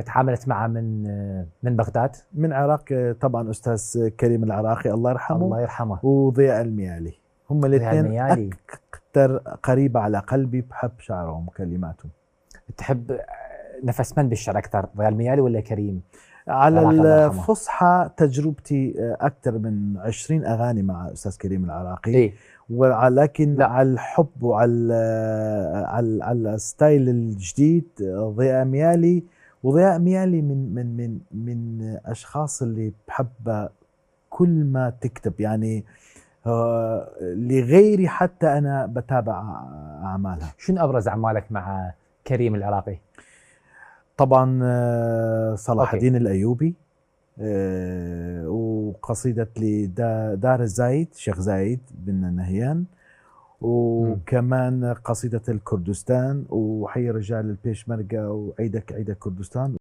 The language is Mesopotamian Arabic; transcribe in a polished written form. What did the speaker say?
تعاملت معه من بغداد. من العراق طبعا أستاذ كريم العراقي الله يرحمه، الله يرحمه، وضياء الميالي. هم ضياء الاثنين الميالي. أكثر قريبة على قلبي، بحب شعرهم وكلماتهم. تحب نفس من بالشعر أكثر، ضياء الميالي ولا كريم؟ على الله يرحمه. الفصحى تجربتي أكثر من 20 أغاني مع أستاذ كريم العراقي. إيه؟ ولكن لا. على الحب وعلى على الستايل الجديد ضياء ميالي. وضياء ميالي من أشخاص اللي بحبها كل ما تكتب، يعني لغيري حتى أنا بتابع أعمالها. شنو أبرز أعمالك مع كريم العراقي؟ طبعا صلاح أوكي. الدين الأيوبي، وقصيدة لدار الزايد، شيخ زايد بن نهيان، وكمان قصيدة الكردستان، وحي رجال البيشمركة، وعيدك عيد كردستان.